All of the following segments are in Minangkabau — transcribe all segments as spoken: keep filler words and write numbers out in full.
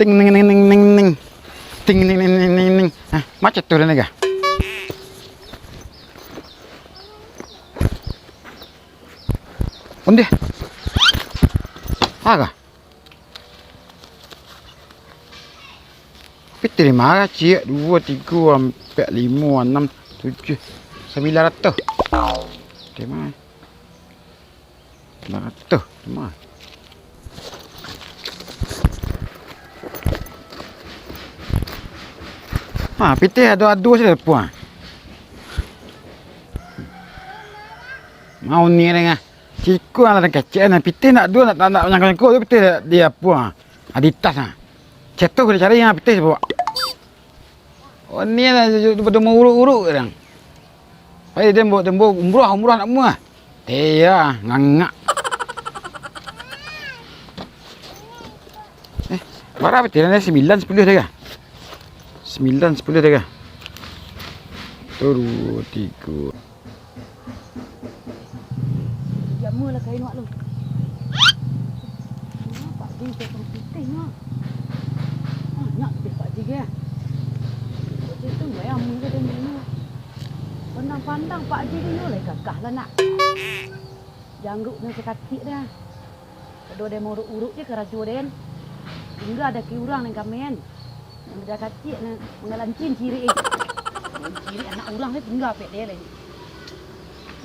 Ting, ning, ning, ning, ning, ning. Ting, ning, ning, ning, ning, ning. Hah, macam tu dah ni kah? Ondeh. Agak. Tapi terima kasih, ciek, duo, tigo, ampek, limo, anam, tujuah, sambilan ratuih. Terima. Sambilan ratuih, terima. Ha, pitih ado-ado sajo puang. Mau ni dengah. Siko lah kecek nah, pitih nak duo, nak, nak, nak nyangko-nyangko tu pitih di apo ah. Di tas nah. Cetuh dicari yang pitih bawa. Oh, ni lah, tu, tu, tu, uruk-uruk kadang. Pai den bawa, den bawa umrah, umrah nak mua. Iya, ngangak. Eh, bara pitih dah, sambilan sapuluah dah kah? Sambilan sapuluah dah kah? Satu, duo, tigo. Jama lah kain wak lu. Nah, Pak Jin potong pitih nyo. Banyak pitih Pak Jin, eh. Pak Jin tu, ya, amun ka den nyo. Pandang-pandang Pak Jin tu, yo, lai gagah lah, nak. Jangguik nyo sakacik dah. Kado den mauruk-uruk je karajo den. Tingga daki urang nan kamen. Nan bida kacik nan mangalancin cirik, eh. Cirik anak urang tu tingga pek den lai.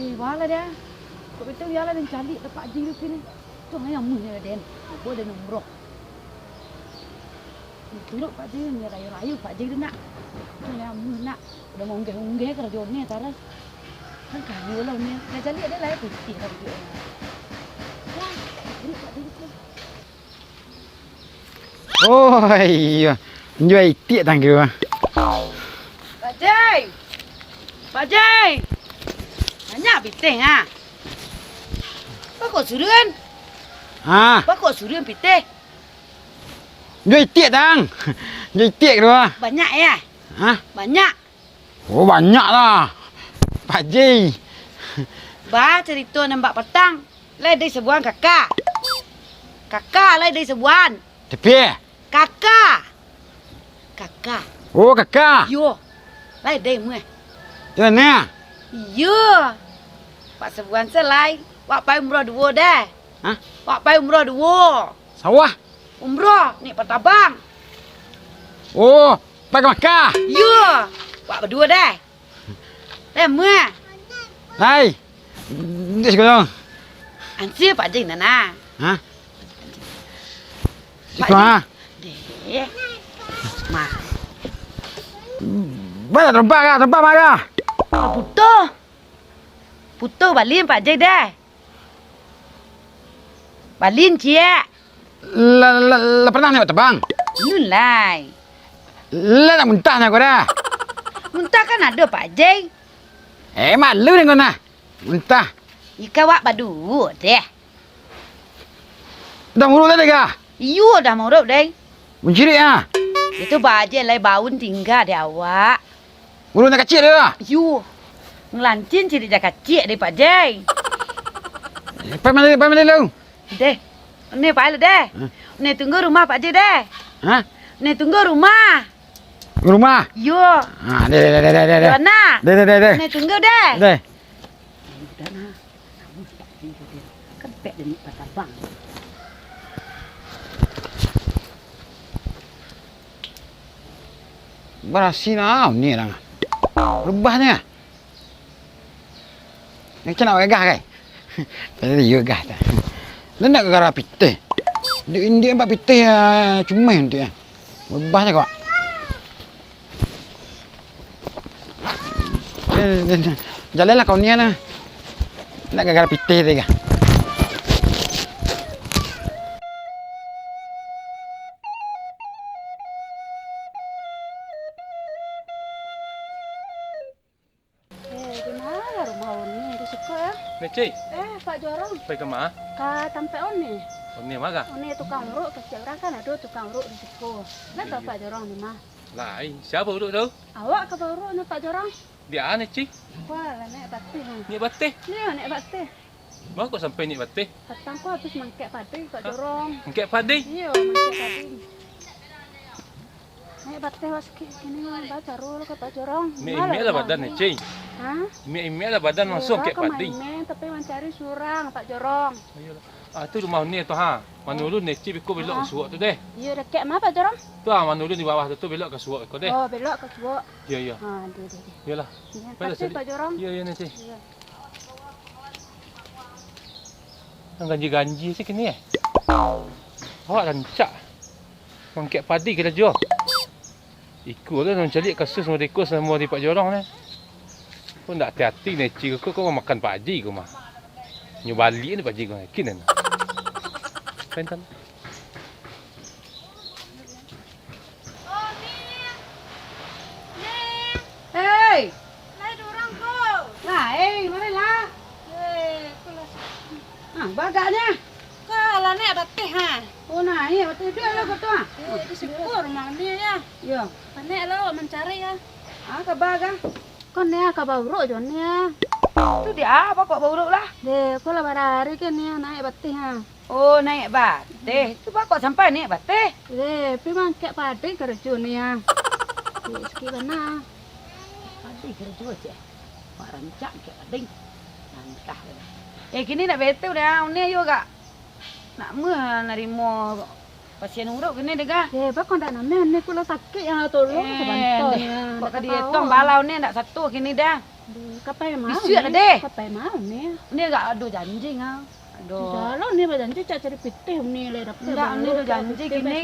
Eh, bala dah. Kok betul yo lah den caliak dek Pak Jin tu kini. Tu ayam muh nyo den. Cubo den umroh. Turuk Pak Jin, ni rayu-rayu Pak Jin tu nak. Tu lah amuah nak. Udah maunggeh-unggeh karajo ni, taruh. Kan kayu lah ni. Dah caliak dia lah, putih lah dia. Lah, turuk Pak Jin tu. Oh, iyo. Njual itiak tangga. Pak Jin! Pak Jin! Banyak pitih, ha? Bakok surun? Ha? Bakok surun pitih? Njual itiak, Tang. Njual itiak kedua. Banyak, ya? Hah? Banyak. Oh, banyak lah. Pak Ji. Ba, carito nan bak patang. Lai dari sabuan kaka. Kaka lai dari sabuan. Tapi? Kaka. Kaka. Oh, kaka. Yo. Lai dari muah. Yo, nah. Iyo. Pak sabuan se lai. Wak pai umroh duo deh. Hah? Wak pai umroh duo. Sawah? Umroh, naik patabang. Oh, pai ka Makkah? Iyo. Wak baduo deh. Leh, muah. Hai. Di siko dong. Ansia Pak Jin nana. Hah? Siko ah. Deh. Mah. Banyak tempat kah? Tempat mah kah? Putuh. Putuh balin Pak Jin deh. Balin ciek. Lah, lah, lah pernah nengok tabang? Nun lai. Lah nak muntah nak kau dah? Muntah kan ado Pak Jai. Eh, malu dengan nah. Muntah. Ika wak baduo deh. Dah muruk tadi kah? Iyo, dah muruk deh. Mencirik ah. Itu bajai lai baun tingga di awak. Urang nan kacik tu lah. Yu. Ngelancin cirik dah kacik deh, Pak Jai. Eh, pai mandi, pai mandi lu. Deh. Ni pai lah deh. Hah? Ni tunggu rumah Pak Jai deh. Hah? Ni tunggu rumah. Rumah? Yu. Ah, deh, deh, deh, deh, deh, deh. Yu, nah. Deh, deh, deh, deh. Ni tunggu deh. Deh. Udah, nah. Namun Pak Jai tu dia. Kan pek dia ni patabang. Barasi nah, ni dah. Rebahnyo. Macam nak gagah, kai? Tadi juga gagah dah. Dia nak gara pitih. Dek indik nampak pitih, ah, cumeh indik, ah. Babah je kok. Eh, eh, eh, jalanlah kau ni, nah. Nak gara-gara pitih tadi kah? Eh, di ma rumah Oni? Di siko, yo? Neci. Eh, Pak Jorong. Pai ka ma? Ka tampek Oni. Oni ma ka? Oni tukang uruk, kecek urang kan ado tukang uruk di siko. Ndak tau Pak Jorong di ma? Lai, sia uruk tu? Awak ka bauruk nyo, Pak Jorong. Di a, Neci? Wah, lah naiak bateh, ha. Naiak bateh? Iyo, naiak bateh. Baa kok sampai naiak bateh? Patang ko abih mangkek padi, Pak Jorong. Mangkek padi? Iyo, mangkek padi. Naiak bateh wak sakik kini, baa caro lah ka Pak Jorong. Imek-imek lah badan, Neci. Ha? Imek-imek lah badan, mangso mangkek padi. Iyo, ka main-main, tapi mancari surang, Pak Jorong. Iyolah. Ah, tu rumah Oni tu, ha. Manurun Neci biko belok ka suok tu deh. Iyo, dakek ma, Pak Jorong? Tu, ha, manurun di bawah tu, tu belok ka suok biko deh. Oh, belok ka suok. Iyo, iyo. Ha, deh, deh, deh. Iyolah. Iyo, makasih, Pak Jorong. Iyo, iyo, Neci. Iyo. Nan ganjia-ganjia se kini, eh? Awak rancak. Mangkek padi karajo. Iko kan mancaliak kasus model iko samo di Pak Jorong ni. Ko ndak ati-ati Neci ko, ko makan Pak Haji ko mah. Nyo baliak ni Pak Haji ko, yakin den. Pentan. Hei! Lai urang ko. Lai, marilah. Eh, ko lah. Ah, bagaknyo. Ko lah naiak bateh, ha. Oh, naiak bateh. Duduak lah ko tu, ha. Eh, di siko rumah ni, yo. Yo. Panek lah mancari, yo. Ah, kaba kah? Ko ni, ah, ka bauruk jo ni, ah. Tu di a, baa kok bauruk lah? Deh, ko lah bara hari ko ni, ah, naiak bateh, ah. Oh, naiak bateh. Tu baa kok sampai naiak bateh? Deh, pi mangkek padi karajo ni, ah. Sakik, sakik bana. Padi karajo, cek. Mak rancak mangkek padi. Mantah. Eh, kini nak betul dah, ni ayo agak. Nak meh narimo pasien uruk kini deh, Ga? Eh, baa kok ndak namuah, ni ko lah sakik, yo, tolong sabantuak ni, yo. Kok ka dietong balau ni ndak satu kini dah. Aduh, ka pai ma ni? Bisuak lah deh. Ka pai ma ni? Ni agak ado janji, Ga. Aduh. Jalan ni bajanji, cak cari pitih ni lah, dapek. Indak, ni ado janji kini.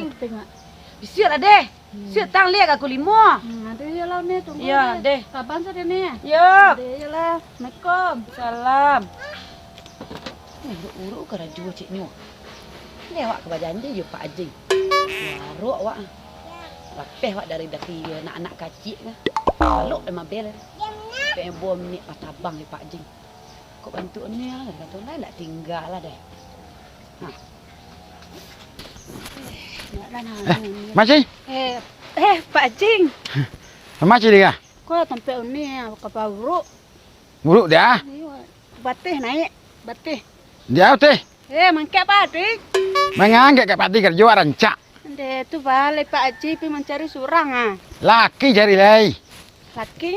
Bisuak lah deh. Hmm. Suok tang liak ka kuli limo. Hmm, ado iyolah, Uni, tunggu deh. Yo, deh. Kaban sajo, Uni. Yo. Ado iyolah. Assalamualaikum. Salam. Eh, uruk-uruk karajo ceknyo. Ni awak ka bajanji jo Pak Haji. Warok awak. Lapeh awak dari, dari anak-anak kaciak ka. Balok dek Mabel. Pek bom ni patabang jo Pak Haji. Kok bantuak ni, ah, kato lai ndak tingga lah deh. Nah. Eh, Mak Cing. Eh, eh, Pak Jing. Mak Cing deh, ah? Ko tampek Uni, ah, ka bauruk. Uruk deh, ah? Iyo, bateh naiak, bateh. Deh, bateh. Eh, mangkek padi. Mangkek padi karajo rancak. Ndeh, tu balai Pak Haji pi mancari surang, ah. Laki cari lai. Laki?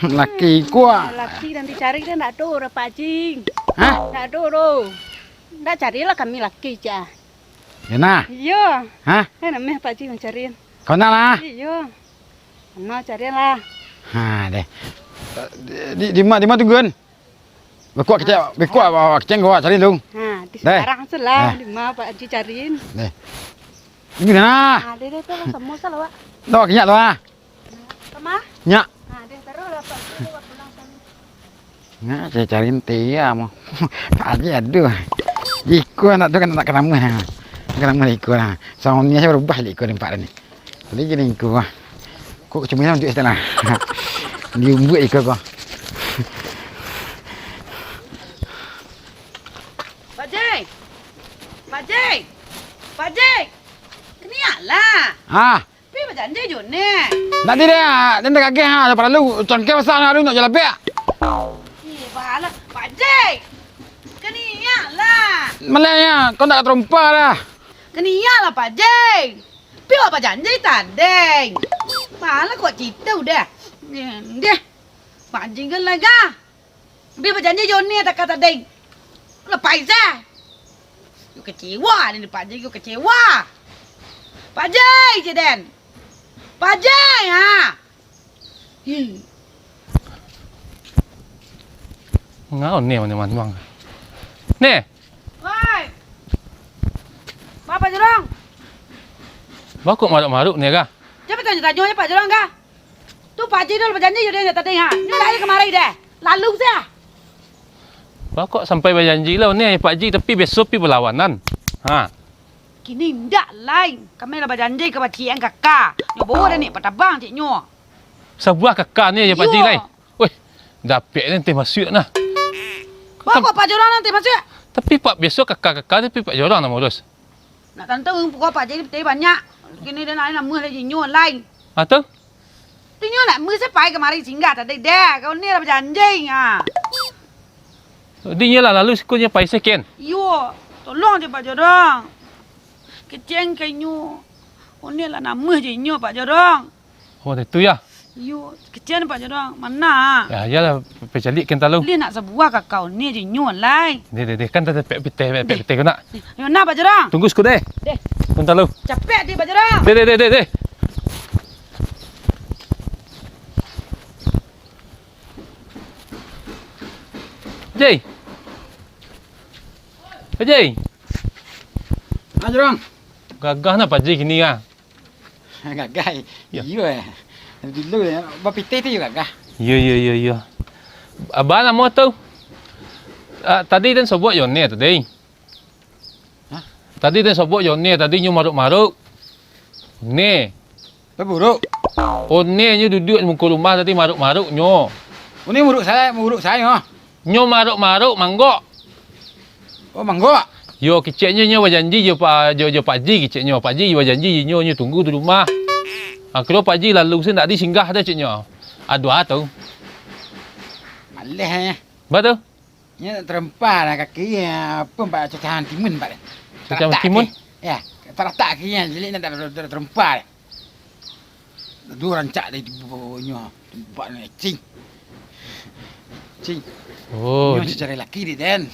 Laki ko, ah. Laki nan dicari kan ndak ado doh, Pak Haji. Hah? Ndak ado doh. Ndak carilah kami laki, cak. Yo nah. Iyo. Hah? Kan ameh Pak Haji mancari. Kau nah lah. Iyo. Nah, carilah. Ha, deh. Di, di, di ma, di ma tungguan? Bikuak kecek, bikuak, bikuak kecek gua cari tu. Ha, di sekarang se lah, di ma Pak Haji cariin. Deh. Ini nah. Ha, deh, deh, tu lah, samo salah, Wak. Tu, kenyak tu, ah. Sama? Nyak. Ha, deh, taruh lah, Pak. Taruh lah, pulang sana. Nah, saya cari ente ya, mo. Pak Haji, aduh. Iko anak tu kan nak kenama, ha. Kenama iko lah. Sama ni saya berubah iko nampak ni. Tadi gini iko, ah. Kok cuma yang untuk lah. Diumbuak iko ko. Pak Jai! Pak Jai! Pak Jai! Keniaklah! Ah. Pi bajanji jo Uni. Ndak di deh, ah. Den kageh, ha, ada paralu. Cangkeh basah nak adu, nak jalapek. Ih, balah. Pak Jai! Keniaklah! Malainya, kau ndak terompa dah. Keniaklah, Pak Jai! Pi awak bajanji tadeng. Malah kok cito udah. Ndeh. Bajingan lah, Ga. Pi bajanji jo Uni taka tadeng. Lah paisa. Yo kecewa ni Pak Jai, yo kecewa. Pak Jai, je den. Pak Jai, ha. Hi. Ngau ni manuang-manuang. Ni. Woi. Pak Jorong. Baa kok maruk-maruk ni, Kak? Jan batanyo-tanyo se Pak Jorong, Kak. Tu Pak Haji tu lah bajanji jo den tadi, ha. Nyo ndak ado kamari deh. Lalu se. Baa kok sampai bajanji lah ni Pak Haji, tapi biaso pi balawanan. Ha. Kini indak lai. Kami lah bajanji ka pacikan kaka. Nyo bawa den ni patabang cik nyo. Sabuah kaka ni Pak Haji lai. Weh, dapek ni teh masuak nah. Baa kok Pak Jorong nan teh masuak? Tapi Pak biaso kaka-kaka tapi Pak Jorong nan maurus. Nak tantu pokok Pak Haji ni banyak. Kini den nak namuah lai jinyo lai. Ha tu? Dinyo nak meh sapai kamari singgah tadi deh. Kau ni lah bajanji, ha. Dinyo lah lalu siko nyo pai seken. Iyo, tolong se Pak Jorong. Kecek ka inyo. Kau ni lah namuah jinyo Pak Jorong. Oh, itu ya. Iyo, kecek Pak Jorong. Mana? Ya, iyalah, pacaliak ken talu. Lih nak sabuah kakau ni jinyo lai. Deh, deh, deh, kan tadi pek pitih, pek, pek pitih ko nak. Yo nah Pak Jorong. Tunggu siko deh. Deh. Ken talu. Capek deh Pak Jorong. Deh, deh, deh, deh, deh. Jai. Pak Haji. Ha, Jorong. Gagah nah Pak Haji kini ah. Gagah. Iyo. Iyo, eh. Dulu, eh, bapitih tu iyo gagah. Iyo, iyo, iyo, iyo. Abah namo tu? Ah, tadi den sobok yo ne tadi. Hah? Tadi den sobok yo ne tadi nyo maruk-maruk. Ne. Baburuk. One nyo duduak di muko rumah tadi maruk-maruk nyo. One muruk sayo, muruk sayo. Nyo maruk-maruk manggok. Oh, manggok. Yo, keceknyo nyo bajanji jo Pak, jo, jo Pak Haji, keceknyo Pak Haji bajanji nyo, nyo tunggu di rumah. Akhirnyo Pak Haji lalu se ndak di singgah doh, ceknyo. Ado a tu. Maleh, eh. Ba tu? Nyo tarempa lah kaki, apo, ba cacahan timun, ba. Cacahan timun? Kaki. Ya, taratak kaki nyo, jadi ndak tarempa. Aduh, rancak dari tibo nyo. Tempat ni, cing. Cing. Oh, nyo di- cari laki di den.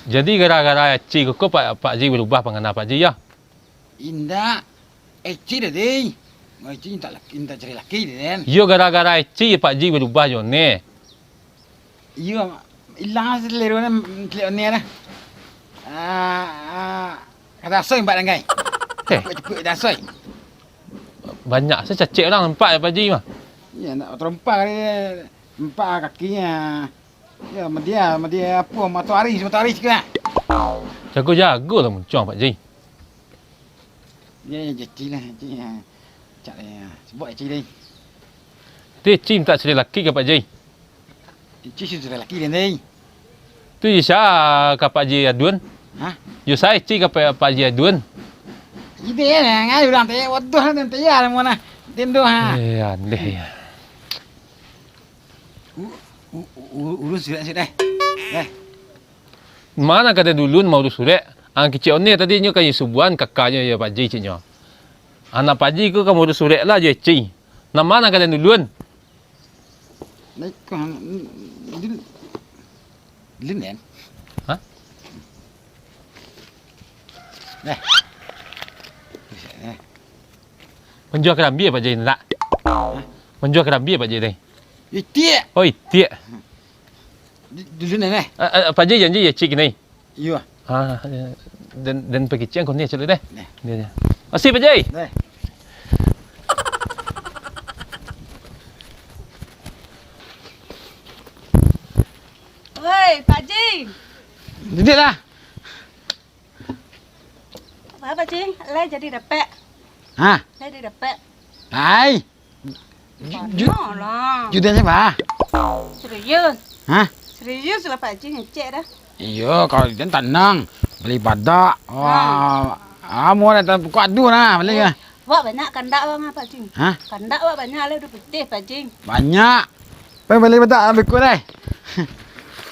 Jadi gara-gara cing ko, Pak, Pak Haji berubah pangana Pak Haji, ya? Indak. Eci tadi. Eci minta laki, minta cari laki, den. Iyo, gara-gara Eci, Pak Ji berubah jo ne. Iyo, ilang selero ne, ciliak ne dah. Ah, ah, kada asoi nampak dangkai. Eh. Cukuik-cukuik kada asoi. Banyak se cacek urang nampak Pak Ji mah. Iyo, nak terompak kali, nampak kakinyo. Yo, media, media apo, matoari, matoari sikit lah. Jago-jago lah muncuang, Pak Ji. Yo, yo, Eci lah, Eci, yo. Cak lah, yo. Sebut Eci deh. Tu Eci minta cari laki ka Pak Ji? Eci sudah cari laki deh, deh. Tu yo sa ka Pak Ji aduan? Hah? Yo sa Eci ka Pak, Pak Ji aduan? Ide lah, ngai urang teh, waduh, nanti ya, mana? Tendo, ha. Eh, aneh ya. U-, u-, u-, urus surek-surek deh. Deh. Mana kade dulu maurus surek? Ang kicik one tadi nyo ka subuhan kakanyo yo Pak Ji, cik nyo. Anak Pak Ji ko ka maurus surek lah jo Eci. Nan mana kade duluan? Naik ka, dulu. Dulu, Den. Hah? Deh. Deh. Manjua karambia Pak Ji nak? Hah? Manjua karambia Pak Ji deh? Itiak. Oh, itiak. Di-, dulu ni, neh. Ah, ah, Pak Ji janji yo Eci kini? Iyo. Ah, yo. Den, den pagiciang kau ni, Eci, deh. Neh. Yo, yo. Makasih, Pak Ji. Neh. Oi, Pak Ji. Duduak lah. Apo, Pak Ji? Lai jadi dapek? Hah? Lai jadi dapek? Lai. Ju-, ju-, Pernah lah. Judan siapa? Serius? Hah? Serius lah Pak Ji ngecek dah. Iyo, kalau Judan tanang. Bali badak. Wah, ah, mau dah buka adu nah, bali. Eh, ya. Wak banyak kandak wak ngah, Pak Ji? Hah? Kandak wak banyak lah, udah putih, Pak Ji. Banyak. Pai bali badak lah, beko deh.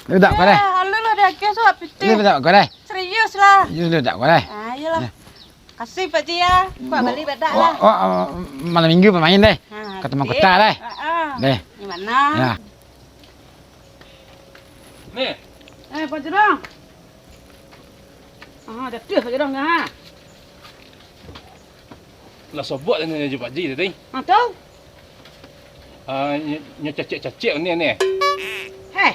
Badak kau deh. Eh, alu lah dah, kes wak putih. Bali badak kau deh. Serius lah. Serius badak kau deh. Ah, iyolah. Deh. Kasih Pak Ji ya. Buat bali badak lah. Wak, wak, malam minggu pamain deh. Ha, ka Taman Kota deh. Ha, ha. Deh. Di mana? Ya. Ni. Eh, Pak Jorong. Ah, dah tuh Pak Jorong dah. Lah sobok dah nyo jo Pak Ji tadi. Ha, tu. Ah, nyo, nyo cacek-cacek ni, ni. Heh.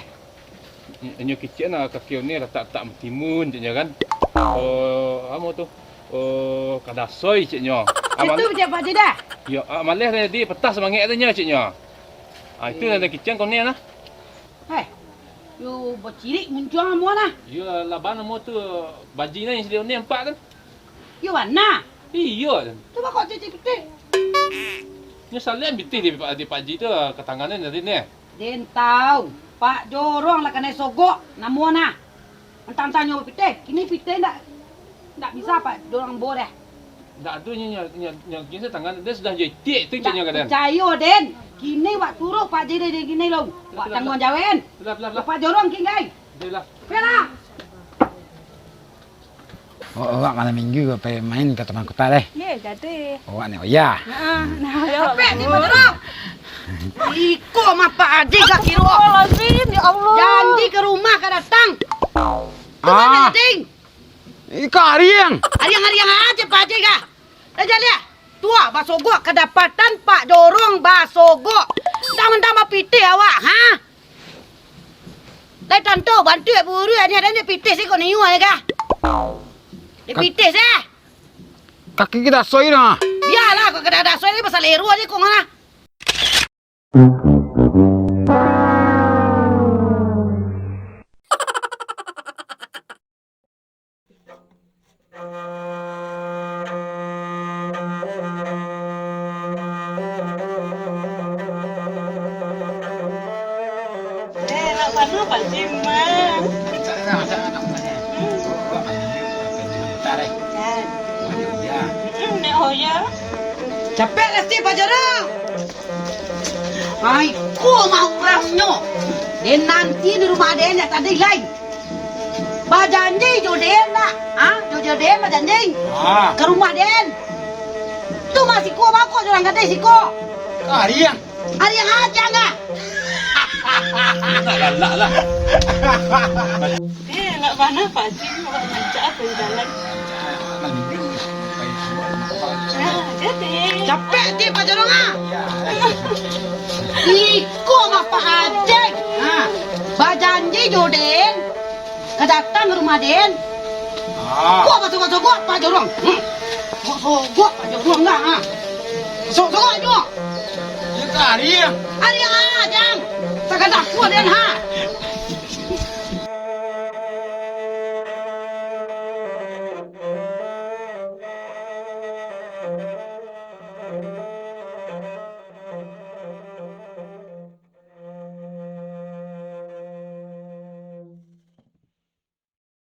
Nyo, nyo kicik nah kaki ni latak-latak matimun je kan. Oh, amo tu. Oh, ka dasoi, ceknyo. Itu Amal- cek Pak Haji dah. Yo, ah, maleh tadi patah samangek tu nyo, ceknyo. Ah, itu Eh. Nan kicang konen lah. Heh, yo bacirik muncuang amuah nah. Iyo, laban amuah tu bajinyo nan sadiyo ni ampak tu. Iyo bana. Iyo tu. Tu bakok cicik pitih. Nyo salian pitih di, di Pak Haji tu, ka tangan ni tadi ni. Den tau, Pak Jorong lah kanai sogok, namuah nah. Antang-antang nyo pitih, kini pitih ndak, ndak bisa Pak Jorong ambo deh. Ndak ado nyo, nyo, nyo, nyo, nyo tangan, den sudah jo itiak tu ceknyo ka den. Ndak picayo den. Kini wak turuik Pak Haji den kini lo. Wak tangguang jawen. Lah, lah, lah. Pak Jorong kin gai. Lah. Pailah. Oh, awak malam minggu pai main ka Taman Kuta deh. Ye, jadi. Awak ni, oh ya. Heeh, nah, ya, Capek ni, Pak Jorong. Iko mah Pak Haji gak kiro. Astagfirullahalazim, ya Allah. Janji ka rumah ka datang. Tu Ah. Mana, Ding? Iko ariang. Ariang-ariang aja Pak Haji gak. Dah jaleh. Tuah basogok kadapatan Pak Jorong basogok. Mentang-mentang bapitih awak, ha? Lai tantu bantuak buruak ni, ado ni pitih siko niu ai kah? Di pitih seh. Kaki kita soi nah. Bialah, kok kada ada soi ni pasal ero aja kok ngana. Eh, nak mana Pak Jim, mah? Masak lah, masak lah, nak masak. Hmm. Oh, Pak Jim, Pak Jim, bentar, eh. Ya. Oh, ya. Hmm, nak, oh, ya. Capek lah, Steve, Pak Jorong. Ai, ko mah urangnyo. Den nanti di rumah den, jak tadi lai. Bajanji jo den nak. Ha? Jo, jo den bajanji. Ah. Ka rumah den. Tu mah siko, bako jo urang gadih siko. Ariang. Ariang aja nggak? Nak galak lah. Eh, nak mana Pak Haji? Awak mancak apa di dalam? Nah, jadi. Capek ti Pak Jorong ah. Iko mah Pak Haji. Ha, bajanji jo den. Ka datang ka rumah den. Ah. Kok basogok-sogok Pak Jorong? Hmm. Sogok-sogok Pak Jorong lah, ha. Sogok-sogok juo. Iyo ka ari, ah. Ari ah, jang. Tagadah kuat den, ha.